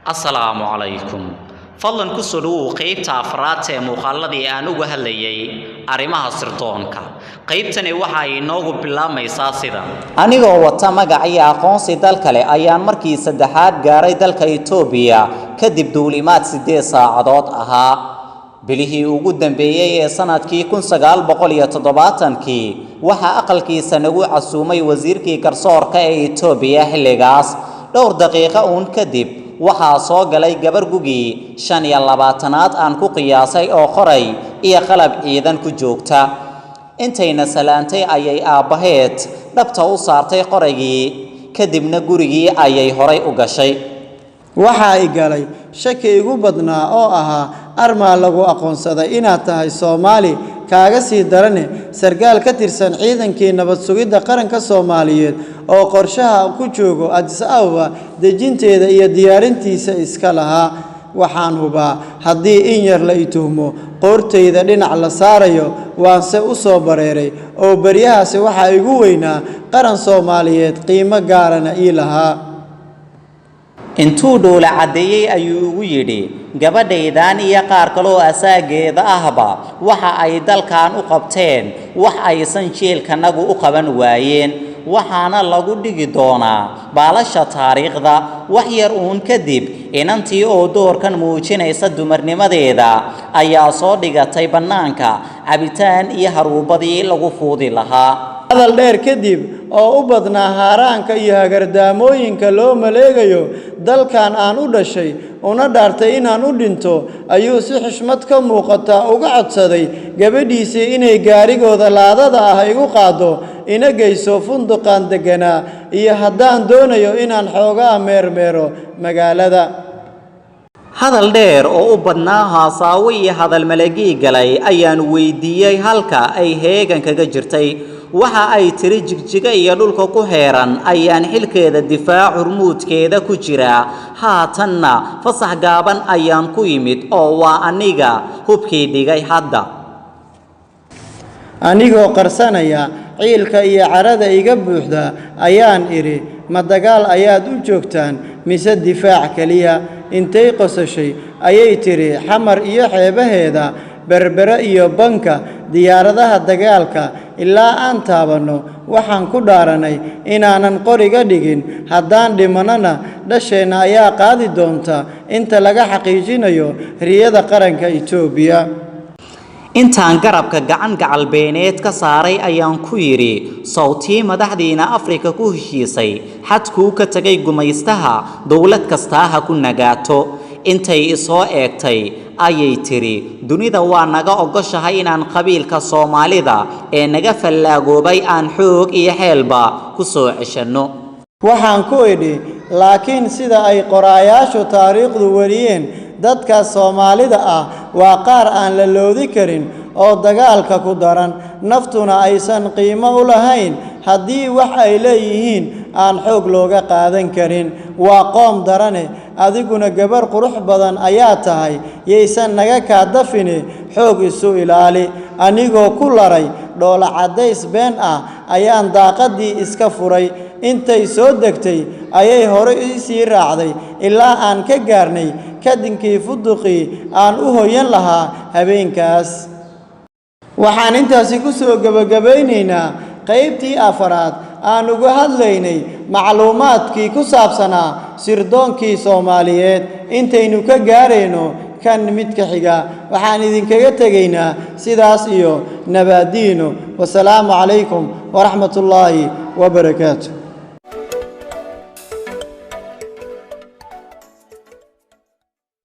Asalaamu calaykum. Fadlan ku soo dhawow qaybta afraad ee muuqaaladii aan uga hadlayay arrimaha sirdoonka. Qaybtani waxa ay inoogu bilaabmaysaa sida: Anigoo wata magac iyo aqoonsi dal kale ayaan markii saddexaad gaaray dalka Itoobiya kadib duulimaad 8 saacadood ahaa. Bilihii ugu dambeeyey ee sanadkii 1970-kii waxaa aqalkiisa nagu casuumay wasiirkii garsoorka ee Itoobiya xilligaas. Dhowr daqiiqo uun kadib waxaa soo galay gabar gugii 25aad aan ku qiyaasay oo qoray iyo qalab ciidan ku joogta. Intayna salaantay ayay aabbaheed dhabta u saartay qoraygii, kadibna gurigii ayay horay u gashay. Waxaa i galay shaki igu badnaa oo ahaa, armaa lagu aqoonsaday inaad tahay Soomaali? Kaaga sii darane, sarkaal ka tirsan ciidankii nabad sugidda qaranka Soomaaliyeed oo qorshaha ku joogo Addis Ababa dejinteeda iyo diyaarintiisa iska lahaa. Waxaan hubaa haddii in yar la i tuhmo, qoortayda dhinac la saarayo. Waanse u soo bareeray oo beryahaasi waxaa igu weynaa qaran Soomaaliyeed, qiimo gaarana ii lahaa. Intuu dhoola caddeeyey ayuu ugu yidhi, "Gabadhaydan iyo qaar kaloo asaageeda ahba waxa ay dalkan u qabteen wax aysan jiilkanagu u qaban waayeen, waxaana lagu dhigi doonaa baalasha taariikhda." Wax yar uun kadib, inantii oo doorkan muujinaysa dumarnimadeeda ayaa soo dhigatay bannaanka cabitaan iyo haruubadii lagu fuudi lahaa. Hadal dheer kadib oo u badnaa haaraanka iyo hagardaamooyinka loo maleegayo dalkan aan u dhashay una dhaartay inaan u dhinto, ayuu si xushmad ka muuqata uga codsaday gabadhiisii inay gaarigooda Laadada ah igu qaaddo, ina geyso funduqan degganaa, iyo haddaan doonayo inaan xoogaa meermeero magaalada. Hadal dheer oo u badnaa haasaawo iyo hadal malagii galay ayaan weydiiyey halka ay heegan kaga jirtay. Waxa ay tiri, Jigjiga iyo dhulka ku xeeran ayaan xilkeeda difaac hurmuudkeeda ku jira, haatanna fasax gaaban ayaan ku yimid oo waa aniga hubkii dhigay hadda. Anigoo qarsanaya ciilka iyo carada iga buuxda ayaan idhi, "Ma dagaal ayaad u joogtaan mise difaac keliya?" Intay qosashay ayay tidhi, "Xamar iyo xeebaheeda, Berbere iyo banka, diyaaradaha dagaalka ilaa aan taabanno, waxaan ku dhaaranay inaanan qoriga dhigin. Haddaan dhimannana, dhasheenna ayaa qaadi doonta inta laga xaqiijinayo riyada qaranka Itoobiya." Intaan garabka gacan gacalbeeneed ka saaray ayaan ku yidhi, "Sawtii madaxdiina Afrika ku heshiisay xadkuu ka tegay gumaystaha dowlad kastaa ha ku nagaato?" Intay isoo eegtay ayay tidhi, "Dunida waa naga ogoshahay inaan qabiilka Soomaalida ee naga fallaagoobay aan xoog iyo xeelba ku soo ceshanno." Waxaan ku idhi, "Laakiin sida ay qoraayaashu taariikhdu wariyeen, dadka Soomaalida ah waa qaar aan la loodi karin oo dagaalka ku daran, naftuna aysan qiimo u lahayn haddii wax ay leeyihiin aan xoog looga qaadan karin. Waa qoom darane. Adiguna gabar qurux badan ayaa tahay, yaysan naga kaa dafine, xoog isu ilaali." Anigoo ku laray dhoola caddays been ah ayaan daaqaddii iska furay. Intay soo degtay ayay hore ii sii raacday ilaa aan ka gaarnay kadinkii funduqii aan u hoyan lahaa habeenkaas. Waxaan intaasi ku soo gebagabaynaynaa qaybtii afaraad aan uga hadlaynay macluumaadkii ku saabsanaa sirdoonkii Soomaaliyeed. Intaynu ka gaarayno kan midka xiga, waxaan idinkaga tegaynaa sidaas iyo nabaadiino. Wasalaamu calaykum waraxmatullaahi wabarakaatu.